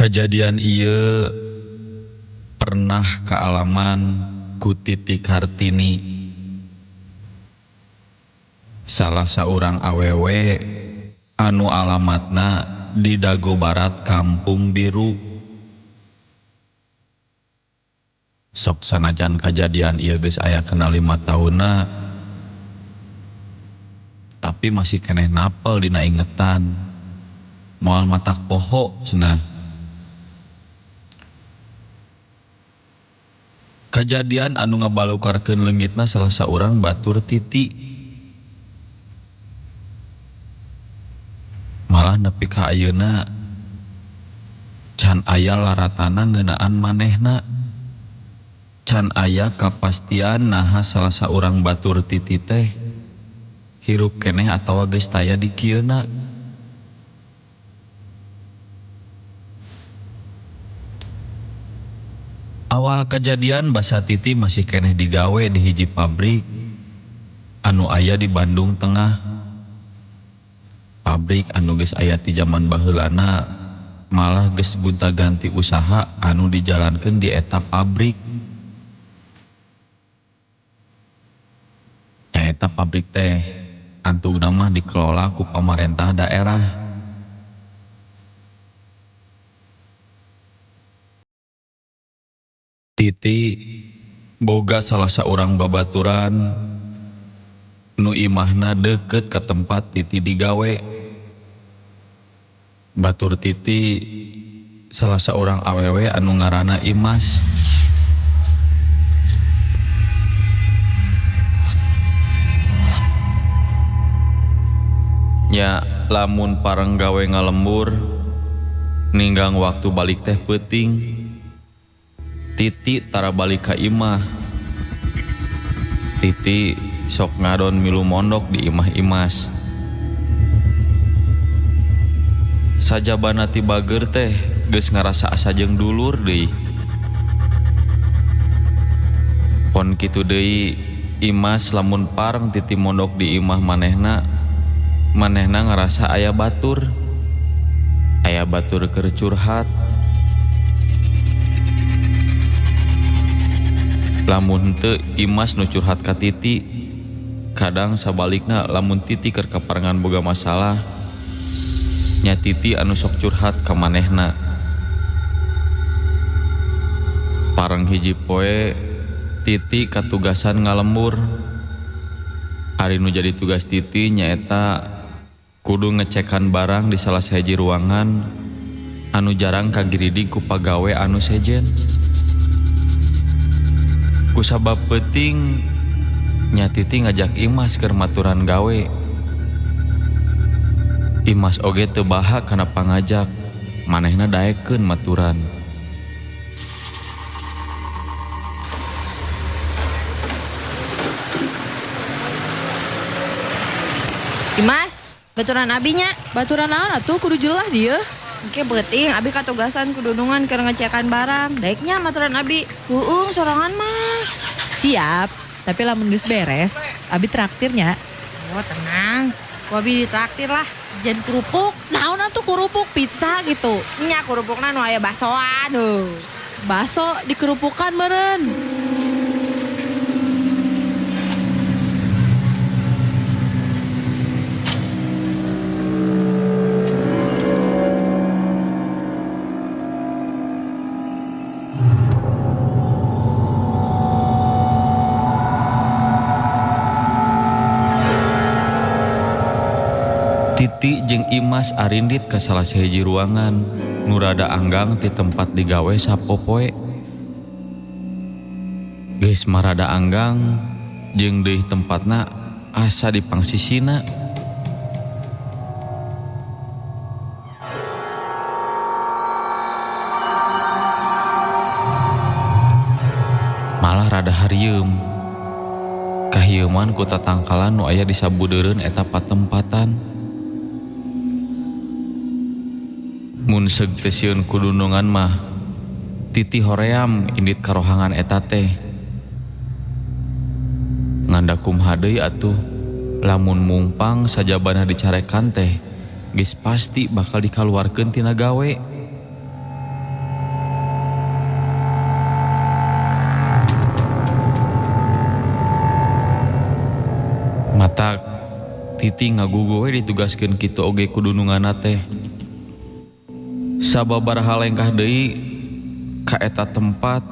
Kajadian ieu pernah kaalaman ku Titi Kartini. Salah saurang awewe anu alamatna di Dago Barat Kampung Biru. Sok sanajan kajadian ieu geus aya kena 5 taunna, tapi masih keneh napel dina ingetan. Moal matak poho cenah. Kajadian anu ngabalukarkeun leungitna salah saurang batur Titi. Malah nepi ka ayeuna can aya laratana ngeunaan manehna. Can aya kapastian naha salah saurang batur Titi teh hirup keneh atawa geus taya di kieuna. Awal kejadian basa Titi masih keneh digawe di hiji pabrik anu aya di Bandung Tengah. Pabrik anu geus aya ti jaman baheulana malah geus gonta-ganti usaha anu dijalankeun di eta pabrik. Eta pabrik teh antugna mah dikelola ku pamarentah daerah. Titi boga salah saurang babaturan nu imahna deukeut ka tempat Titi digawe. Batur Titi salah saurang awewe anu ngaranna Imas. Nya lamun pareng gawe ngalembur ninggang waktu balik teh peuting. Titi tara balik ka imah. Titi sok ngadon milu mondok di imah Imas. Sajabana ti bager teh geus ngarasa asa jeung dulur deui. Pon kitu deui Imas lamun pareng Titi mondok di imah manehna, manehna ngarasa aya batur. Aya batur keur curhat. Lamun henteu Imas nu curhat ka Titi, kadang sabalikna lamun Titi keur kaparengan boga masalah, nya Titi anu sok curhat ka manehna. Pareng hiji poe Titi katugasan ngalembur. Ari nu jadi tugas Titi nyaeta kudu ngecekan barang di salah sahiji ruangan anu jarang kagiridig ku pagawe anu sejen. Kusabab peuting nya Titi ngajak Imas keur maturan gawe. Imas oge teu baha kana pangajak, manehna daekeun maturan. Imas, baturan abinya. Baturan naon atuh kudu jelas ieu. Oke beuting, abi katugasan kudunungan keur ngecekan barang. Daeknya maturan abi. Huung sorangan mah. Siap, tapi lamun geus beres, abi traktirnya. Oh tenang, ku abi ditraktir lah. Jangan kerupuk. Naon atuh kerupuk pizza gitu. Nya kerupukna nu aya basoan heuh. Baso dikerupukan meureun. Titi jeung Imas arindit ka salah sahiji ruangan nu rada anggang ti tempat digawe sapopoe. Geus marada anggang jeung deui tempatna asa dipangsisina. Malah rada harieum. Kahieuman ku tatangkalan nu aya di sabudeureun eta patempatan. Mun seug teu sieun kudunungan mah Titi hoream indit karohangan eta teh. Nganda kumaha deui atuh lamun mungpang sajabana dicarekan teh geus pasti bakal dikaluarkeun tina gawe. Matak Titi ngagugu we ditugaskeun kitu oge ku dununganna teh. Sababaraha lengkah deui ka eta tempat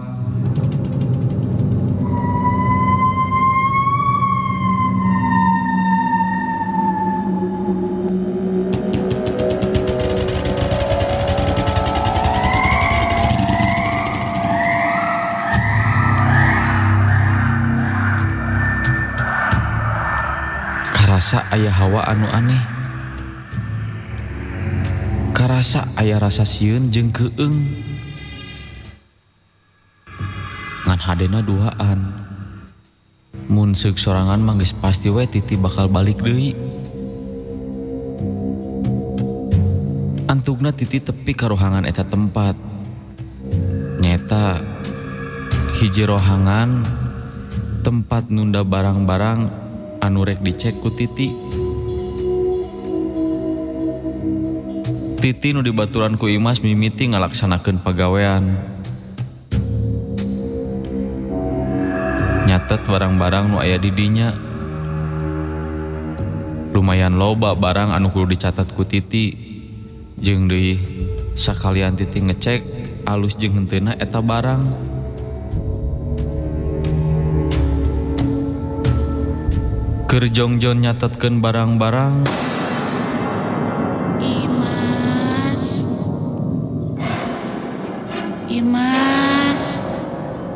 karasa aya hawa anu aneh. Karasa aya rasa sieun jeung keung. Ngan hadena duaan. Mun seuk sorangan mah geus pasti we Titi bakal balik deui. Antugna Titi tepi ka rohangan eta tempat. Nyaeta hiji rohangan tempat nunda barang-barang anu rek dicek ku Titi. Titi nu dibaturan ku Imas mimiti ngalaksanakeun pagawean. Nyatet barang-barang nu aya di dinya. Lumayan loba barang anu kudu dicatat ku Titi. Jeung deui sakalian Titi ngecek alus jeung henteuna eta barang. Keur jongjon nyatetkeun barang-barang. Imas. Imas.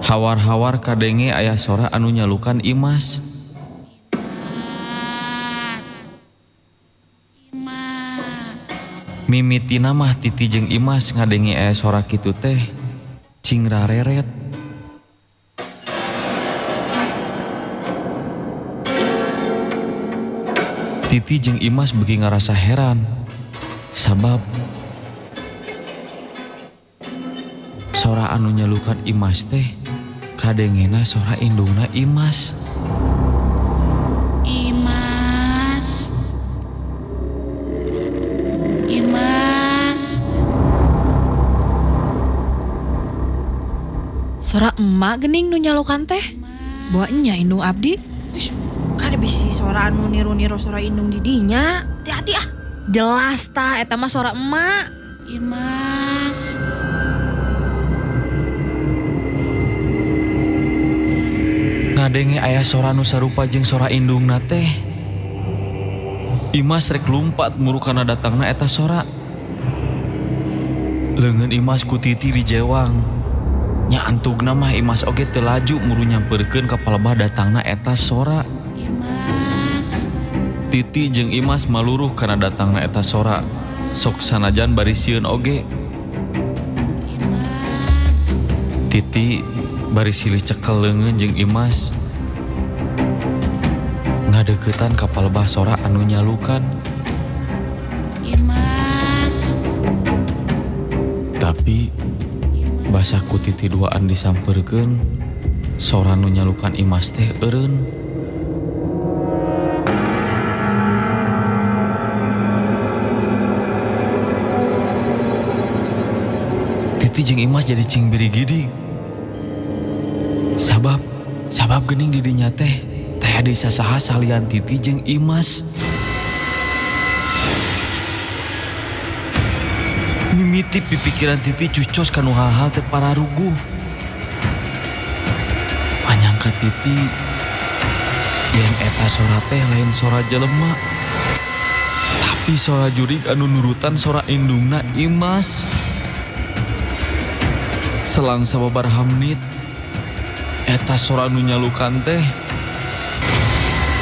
Hawar-hawar kadenge aya sora anu nyalukan Imas. Imas. Imas. Mimitina mah Titi jeung Imas ngadenge aya sora kitu teh cing rareret. Titi jeung Imas beuki ngarasa heran sabab sora anu nyalukan Imas teh kadengena sora indungna Imas. Imas. Imas. Sora emak gening nu nyalukan teh. Bawa nya indung abdi. Kada bisi sora anu niru-niru sora indung di dinya. Hati-hati ah. Jelas tah eta mah sora emak. Imas. Ngadenge aya sora nu sarupa jeung sora indungna teh. Imas rek lumpat muru kana datangna eta sora. Leungeun Imas ku Titi dijewang. Nya antugna mah Imas oge teu laju muru nyamperkeun ka palebah datangna eta sora. Imas. Titi jeung Imas maluruh kana datangna eta sora. Sok sanajan bari sieun oge. Imas. Titi bari silih cekel leungeun jeung Imas. Ngadeukeutan ka palebah sora anu nyalukan. Imas. Tapi basa ku Titi duaan disamperkeun, sora nu nyalukan Imas teh eureun. Titi jeung Imas jadi cing birigidig. Sabab geuning di dinya teh teh deui sasaha salian Titi jeung Imas. Mimiti pipikiran Titi cucos kanu hal-hal teu pararuguh. Panyangka Titi yen eta sora teh lain sora jelema, tapi sora jurig anu nurutan sora indungna Imas. Selang sababaraha menit eta sora anu nyalukan teh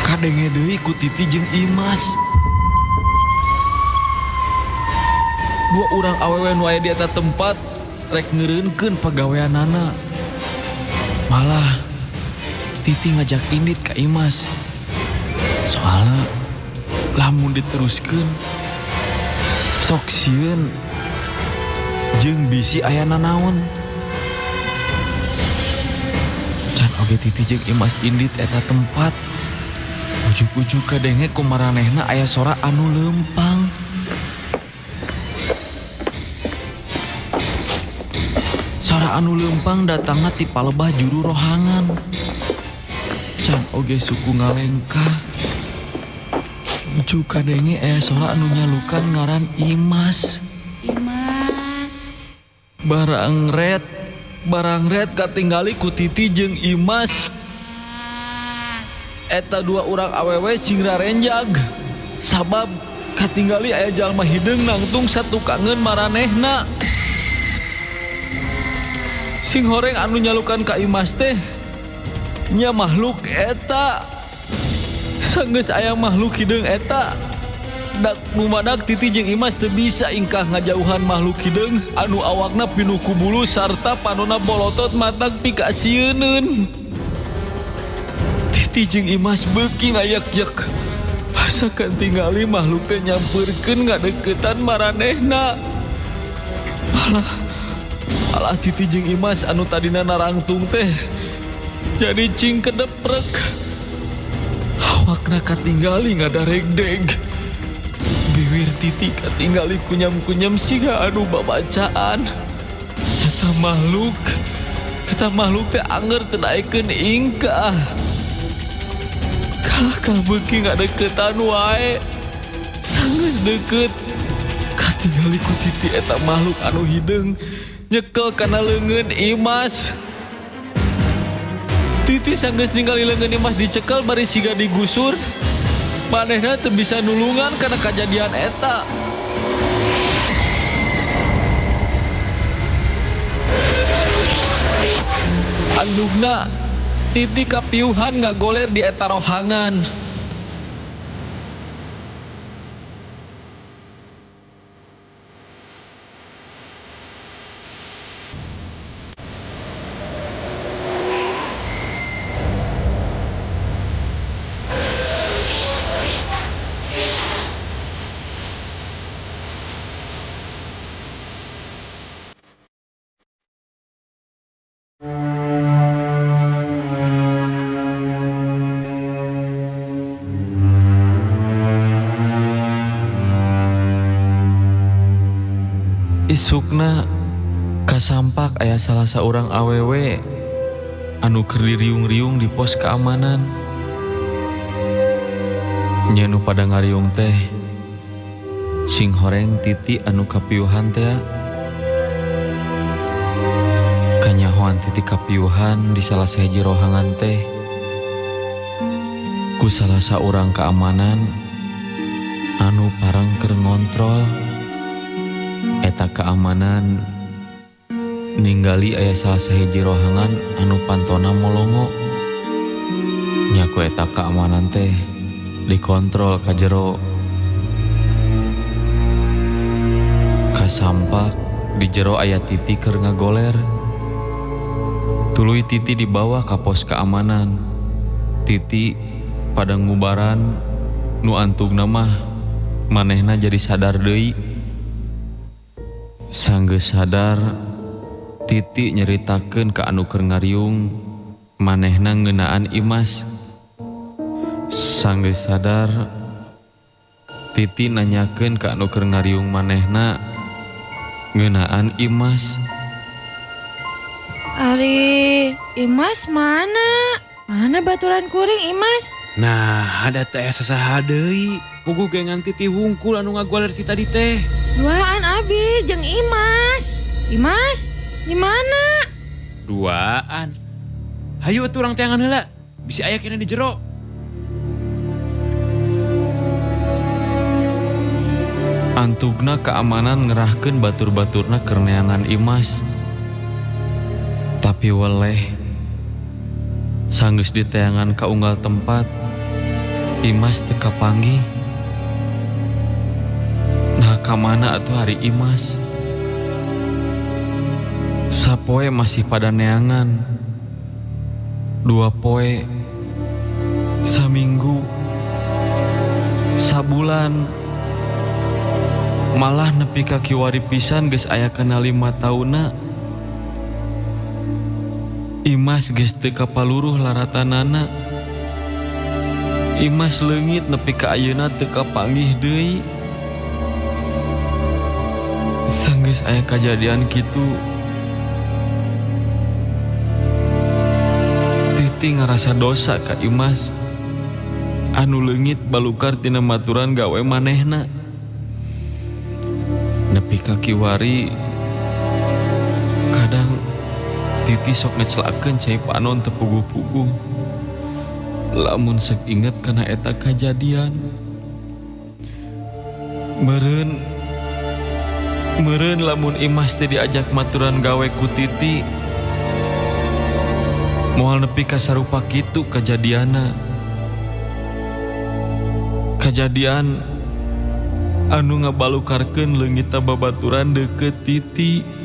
kadenge deui ku Titi jeung Imas. Dua urang awewe nu aya di eta tempat rek ngeureunkeun pagaweanana. Malah Titi ngajak indit ka Imas. Soalna lamun diteruskeun sok sieun jeung bisi aya nanaon. Can oge Titi jeung Imas indit eta tempat. Ujug-ujug kadenge kumaranehna aya sora anu leumpang. Sora anu leumpang datangna ti palebah juru rohangan. Can oge suku ngalengkah. Ujuk-ujuk kadenge aya sora anu nyalukan ngaran Imas. Imas. Barang red katinggali ku Titi jeung Imas. Eta dua urang awewe cing rarenjag. Sabab katinggali aya jalma hideung nangtung satukangeun maranehna. Sing horeng anu nyalukan ka Imas teh nya makhluk eta. Sanggeus aya makhluk hideung eta, dak numadak Titi jeung Imas teu bisa ingkah ngajauhan makhluk hideung anu awakna pinuh ku bulu sarta panona bolotot matak pikasieuneun. Titi jeung Imas beuki ngayak-yak. Pasakan tingali makhluk teh nyampeurkeun ngadeukeutan maranehna. Malah Titi jeung Imas anu tadina narangtung teh jadi cing kedeprek. Awakna katinggali ngadaregdeg. Biwir Titi katinggali kunyam-kunyam siga anu babacaan. Eta makhluk teh anger teu daekeun ingkah. Kalahkah beuki ngadeukeutan wae. Sanggeus deukeut katinggali ku Titi eta makhluk anu hideung nyekel kana leungeun Imas. Titi sanggeus ningali leungeun Imas dicekel bari siga digusur. Manehna teu bisa nulungan kana kajadian eta. Andugna Titi kapiuhan ngagoler di eta rohangan. Isukna kasampak aya salah saurang awewe anu keur diriung-riung di pos keamanan. Nya nu pada ngariung teh sing horeng Titi anu kapiuhan teh. Kanyahoan Titi kapiuhan di salah sahiji rohangan teh ku salah saurang keamanan anu parang keur ngontrol. Eta keamanan ninggali aya salah sahiji rohangan anu pantona molongo. Nya ku eta keamanan teh dikontrol ka jero. Kasampak di jero aya Titi keur ngagoler. Tuluy Titi dibawa ka pos keamanan. Titi pada ngubaran nu antugna mah manehna jadi sadar deui. Sanggeus sadar, Titi nyeritakeun ka anu keur ngariung manehna ngeunaan Imas. Sanggeus sadar, Titi nanyakeun ka anu keur ngariung manehna ngeunaan Imas. Ari, Imas mana? Mana baturan kuring Imas? Nah, ada teh sasaha deui. Puguh gengan Titi hungkul anu ngagoler ti tadi teh. Duaan abi jeung Imas. Imas, di mana? Duaan. Hayu atuh urang teangan heula. Bisi aya keneh di jero. Antugna keamanan ngerahkeun batur-baturna keur neangan Imas. Tapi weleh sanggeus diteangan ka unggal tempat, Imas teu kapanggih. Nah, ka mana atuh hari Imas? Sapoe masih pada neangan. 2 poe, saminggu, sabulan, malah nepi ka kiwari pisan geus aya kana 5 taunna. Imas geus teu kapaluruh laratanana. Imas leungit nepi ka ayeuna teu kapanggih deui. Sanggeus aya kajadian kitu, Titi ngarasa dosa ka Imas. Anu leungit balukar tina maturan gawe manehna. Nepi ka kiwari kadang Titi sok ngecelakeun cai panon teu puguh-puguh. Lamun sek inget kana eta kajadian. Meureun meureun lamun Imas teh diajak maturan gawe ku Titi, moal nepi ka sarupa kitu kajadianna. Kajadian anu ngabalukarkeun leungitna babaturan deukeut Titi.